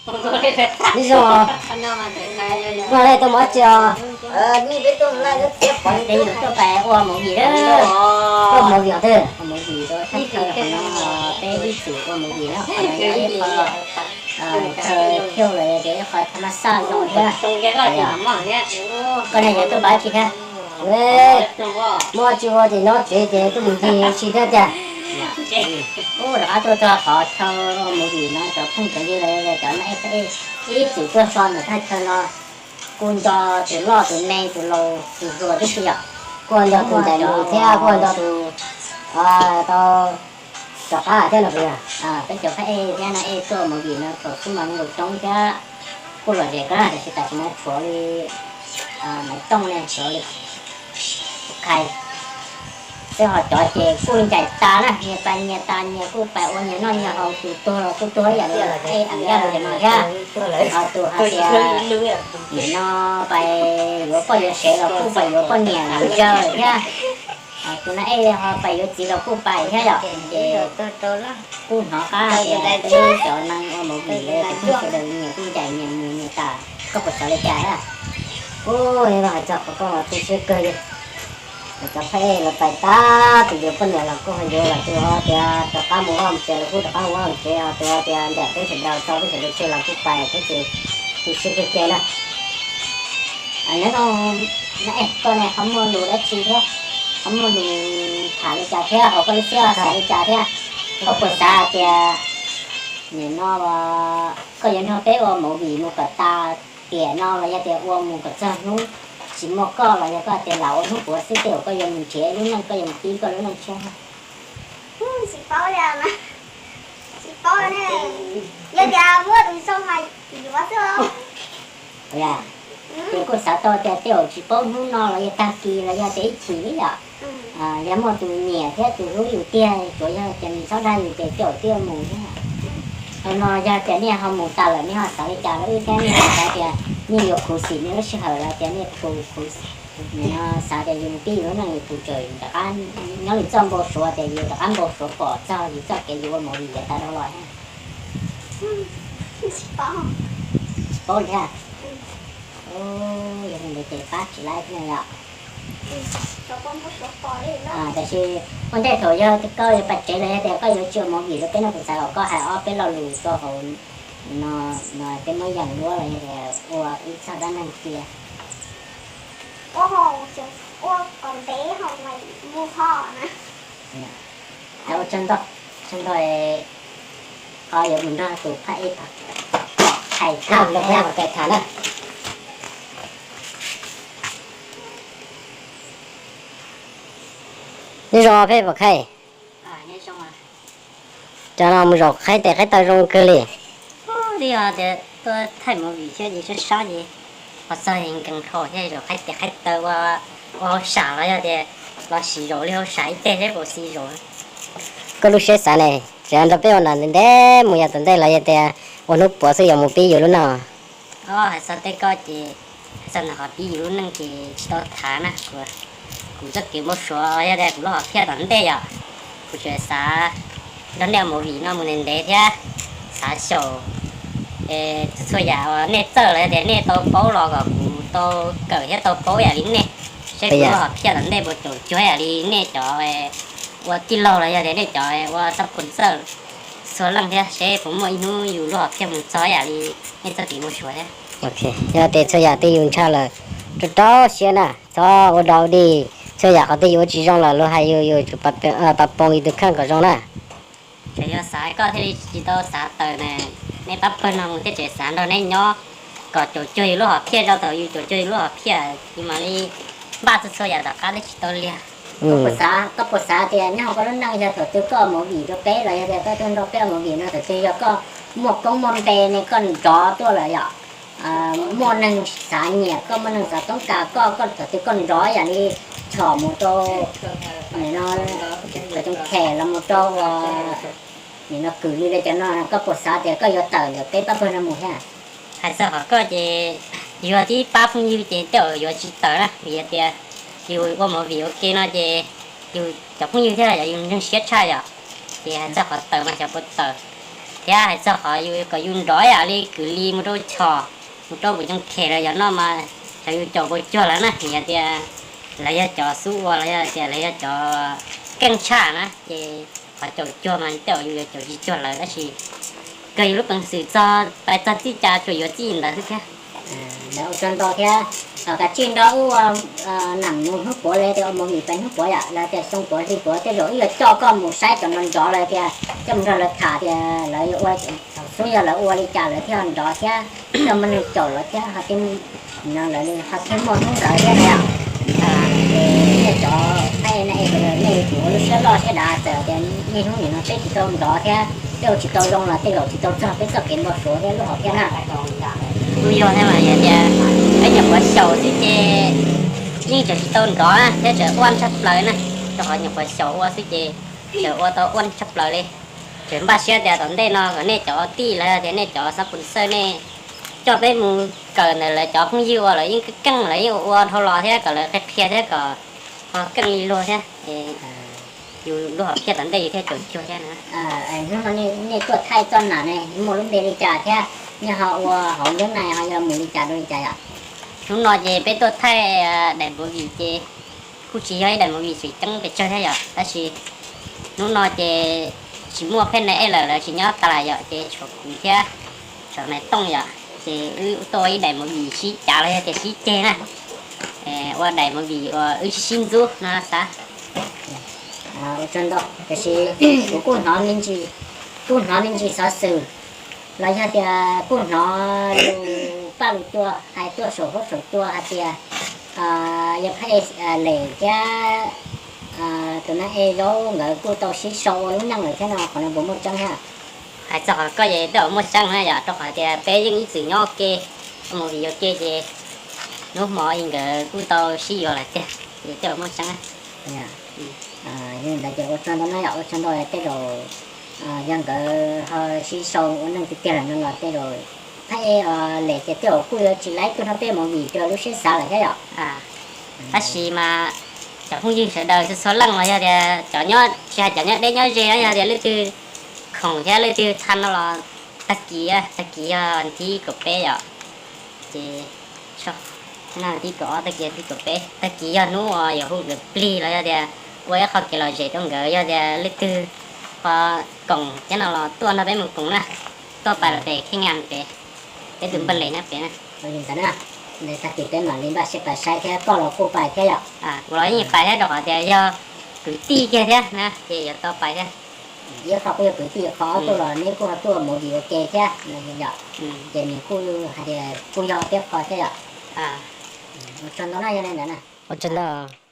Nyob zoo, muaj leej twg tuaj mus dab tsi os? Peb yuav tuaj pais ua movie, ua movie os twg, ua movie rau thaj chaw qhov no, peb ib txwm ua movie na, qhov no yog ib qho chaw thiab los yog tias ib qho tham ma xaj zoo thiab. Koj ne yuav tuaj pais tsi thiab? Muaj tsis ua ces nyob tsev ces tuaj mus ncig ua si thiab tiag. Rov qab tuaj txog qhov chaw ua movie no, cov phooj cov ywg los yog cov na ej ib txwm tuaj so ntawm thaj chaw no, kuj nco tus loj tus me tus laus tus hluas tib si yom, kuj nco tus ncaim mus thiab kuj nco tus tau rov qab thiab no puas yog? Peb cov phab ej thiab na ej tuaj movie no thaum xub mas nkaus coob thiab kuj lom zem kawg na, tiam sis tam sim no tshuav li Maiv Tooj ne, tshuav li Khais, xwb ho cov ces kuj ncaim tas na, nyias pais nyias tas, nyias kuj pais ua nyias noj nyias haus, tus tuag los kuj tuag ib yam li ej Am Yaj li no thiab, ho tus hais tias nim no pais yuav poj yuav sev los kuj pais yuav poj niam los zawg thiab, tus na ej ho pais yuav txiv los kuj pais thiab yom, ces kuj hnov qab hais tias peb cov neeg ua movie los yog tias peb sawv daws nyias kuj ncaim nyias mus nyias tas, koj puas xav li cas na? Ua, hais txog qhov koj tu siab kawg li. Cov phab ej los pais tas, tus yuav poj niam los kuj ho yuav, los tus ho tias rov qab mus vaj mus tsev los kuj rov qab mus vaj mus tsev, ho tus ho tias ncaim peb sawv daws tau peb sawv daws tseg los kuj pais thiab ces tu siab kawg kiag na. Nyob zoo, na ej koj ne ho muaj lus dab tsi thiab, ho muaj lus tham li cas thiab, hauv koj lub siab xav li cas thiab? Koj puas xav tias nim no koj yuav nrog peb ua movie mus kom tas tiam no los yog tias ua mus kom txog hnub tsis muaj koj los yog koj tias lam ua hnub puav xwb tej zaum koj yuav mus nrhiav lub neej, koj yuav mus pib koj lub neej tshiab? Tsis paub li, tsis paub ne. Yog tias muaj tus zoo mas yuav xwb. Ces kuj xav tau tias tej zaum tsis paub hnub no los yog tag kis los yog tias ib chim yom, yog muaj tus nyiam thiab tus hlub yus tiag, tsuas yog tias nws txhob dag yus ces tej zaum twb yuav mus thiab. Qhov no yog tias nej ho mus tas lawm nej ho xav li cas rau wb thiab, nej ho xav tias nej yuav khuv xim nej lub sij hawm los tias nej khuv, nim no xav tias yus mus pib yus lub neej yus tus tsawm rov qab nyob li txoj npau suav tias yus rov qab npau suav pom txog yus txoj kev yus ua movie yuav tau dhau los thiab? Tsis paub thiab. Yog li ntawd ces pab tsis laib thiab yom. Tiam sis ua ntej thaum yog koj yuav pais tsev los yog tias koj yuav tsis ua movie rau peb no, kuv xav kom koj hais ob peb lo lus rau hauv no, peb muab yeem duab los yog tias ua ib txog dab neeg cia. Ua kom ntev ho mus ho na. Ua tsaug ntau, tsaug ntau, qhov yuav mus nrog tus phab ej Khais tham na. Nyob zoo peb Pom Khais. Cov no mus zaum qhaib tes qhaib taw zoo kawg li. Twb yog tias tuaj thaij movie thiab ces sab sab ces ho txog nkees dhau thiab zaum qhaib tes qhaib taw ua, ua hauj sam los yog tias los sim zaum li hauj sam ib teg seb puas xis zaum. Koj lub siab xav ne, tseem nrog peb ua no ntev ntev mus yog tom ntej los yog tias ua hnub puav xwb yuav mus pib yus lub neej? Hais txog tej ko ces, hais txog ntawm qhov pib yus lub neej ces tsis tau tham na. Kuv txoj kev npau suav yog tias kuv lub hom phiaj tom ntej yom, kuv tseem xav nrog nej ua movie no mus ntev ntev thiab, xav xyaum txhua yam uas nej txawj los yog tias nej tau paub los kom kuv tau kawm thiab tau paub ib yam li nej, seb kuv lub hom phiaj tom ntej puas caum cuag ib yam li nej cov ua tij laug los yog tias nej cov ua txoj phoom txawj txhua leej thiab, seb puas muaj ib hnub yus lub hom phiaj mus txog ib yam li nej txoj kev npau suav thiab. Yog tias txhua yam twg yus ntshai lawm, rau rau siab na, txhob ua dog dig. Txhua yam qhov twg yus ua tsis zoo lawm luag hais yus, yus tsum pab poob yus tus kheej kom zoo na. Tseem yog xav koj thiaj li tsis tau xav tawm na, nej pab pawg no mus thiaj tseem xav nrog neb nyob kom caum cuag yus lub hom phiaj, rau thaum yus caum cuag yus lub hom phiaj yus mam li npaj txhua txhua yam tom qab thiaj tsis tau liag. Koj puas xav tias nyob hauv koj lub neej yog thaum twg koj ua movie rau peb los yog tias koj tuaj nrog peb ua movie no thaum twg yog koj muaj koob muaj npe ne koj nrov tuaj lawm yom, muaj neeg xav nyiam koj, muaj neeg xav toob kas koj, koj thaum twg koj nrov yam li tshom mus rau, nim no, cov coom khem los mus rau uas nim no kwm li cov no, koj puas xav tias koj yuav tawm ntawm peb pab pawg no mus thiab? Hais txog qhov koj ces yus tib pab phooj ywg ces tej zaum yuav tsis tawm na, vim tias yus ua movie ua ke no ces yus cov phooj ywg thiab yog yus ntseeg siab tshaj yom, ces hais txog qhov tawm mas xyov puas tawm. Thiab hais txog qhov yus kom yus nrov yam li kwv li mus rau chom, mus rau pum coom khem los yog no mas, xyov yus caum puas cuag lawv na. Yog tias lawv yog cov xub ua los yog tias lawv yog cov keej tshaj na ces qhov caum cuag mas tej zaum yus yuav caum tsis cuag lawv, tab sis kawg yus lub peev xwm txog pais txog txij cas tsuas yuav txij ntawd xwb thiab. Lawv ua tsaug ntau thiab, kav tsij nrog wb ua nam mus hnub puav los tias ua movie pais hnub puav yom, los tias xyoo puav hli puav tej zaum wb yuav coj koj mus saib cov no nrov los tias coj mus nrog lawv tham tias lawv yuav ua, xub yog lawv ua li cas lawv thiaj nrov thiab, coj muaj neeg caum lawv thiab ho thiaj, no lawv ho thiaj muaj hnub ntawd thiab na yom. Ces nej cov thaij na es nej yuav tsum ua lub siab loj siab dav, txawm tias niaj hnub nim no peb tsis tau nrov thiab peb ua tsis tau zoo los tej zaum tsis tau txog peb txoj kev npau suav thiab lub hom phiaj na. Kuj yog thiab mas, yog tias peb nyuam qhuav xyaum xwb ces yeej tseem tsis tau nrov na thiab tseem uaj tshaj plaws na, rau qhov nyuam qhuav xyaum ua xwb ces tseem ua tau uaj tshaj plaws li. Ces npaj siab tias tom ntej no kom nej cov tij los yog tias nej cov xab pus xawj nej coj peb mus kawm ntawm lawv cov phooj ywg uas lawv yeej keej keej lawv yeej ua ua dhau los thiab kom lawv qhia qhia thiab kom ho keej li luag thiab es yus lub hom phiaj tom ntej yus thiaj caum cuag thiab na. Hnub no nej tuaj thaij txoj nam ne muaj lub npe li cas thiab nej ho ua hauv ntiab na ho yog mus li cas rau li cas yom? Hnub no ces peb tuaj thaij daim movie ces kuj tsis yog ib daim movie tseem ceeb pes tsawg thiab yom, tab sis hnub no ces tsis muaj phej na ej lawm, lawv tsis nyob tas lawm yom, ces tshuav kuv thiab tshuav Maiv Tooj yom, ces wb tuaj ua ib daim movie sib cav los yog tias sib ceg na, ua daim movie uas wb sib sib ntxub no xav. Ua tsaug ntau, tiam sis kuv kuj hnov me ntsis, kuj hnov me ntsis xov xwm los yog tias kuj hnov lus paj lus cua hais tuaj saum huab saum cua hais tias yog phab ej Lem thiab tus nab ej Zaub nkawd kuj tau sib sau ua lub neej lawm thiab no, qhov no puas muaj tseeb thiab? Hais txog qhov koj ces tej zaum muaj tseeb na yom, rau qhov tias peb yeej ib txwm nyob ua ke, ua movie ua ke ces hnub hmo nkawd kuj tau sib yuav lawm tiag, ces tej zaum muaj tseeb. Yog li ntawd ces ua tsaug ntau na yom, ua tsaug ntau, tej zaum yog nkawd ho sib sau ua neej tiag tiag lawm no los tej zaum phab ej Lem ces tej zaum kuj yuav tsis laib tuaj nrog peb movie raws lub siab xav lawm thiab yom. Tab sis mas cov phooj ywg sawv daws txhua txhua leej los yog tias cov nyob, tsis hais cov nyob deb nyob ze los yog tias leej twg khoom thiab leej twg tham no los tag kis, tag kis yog thib kaum peb yom, ces thib kaum ob, tag kis thib kaum peb, tag kis yog hnub uas yuav hu nkawd plig los yog tias ua ib qho kev lom zem rau nkawd, yog tias leej twg ho koom thiab no los tuaj nrog peb mus koom na, tuaj pais los pem kheej ngas pem, peb tus npawg Lem nyob pem na. Li ntawd na, tag kis peb mam li npaj siab pais saib thiab, koj los kuj pais thiab yom? Kuv los yeej pais thiab rau qhov tias yog kwv tij kiag thiab na ces yuav tau pais thiab. Ib qho kuj yog kwv tij, qhov ob tuaj los neb kuj ho tuaj movie ua ke thiab yom, ces nws kuj hais tias kuj yog peb qho thiab yom. Ua tsaug ntau na, yog li ntawd na. Ua tsaug ntau.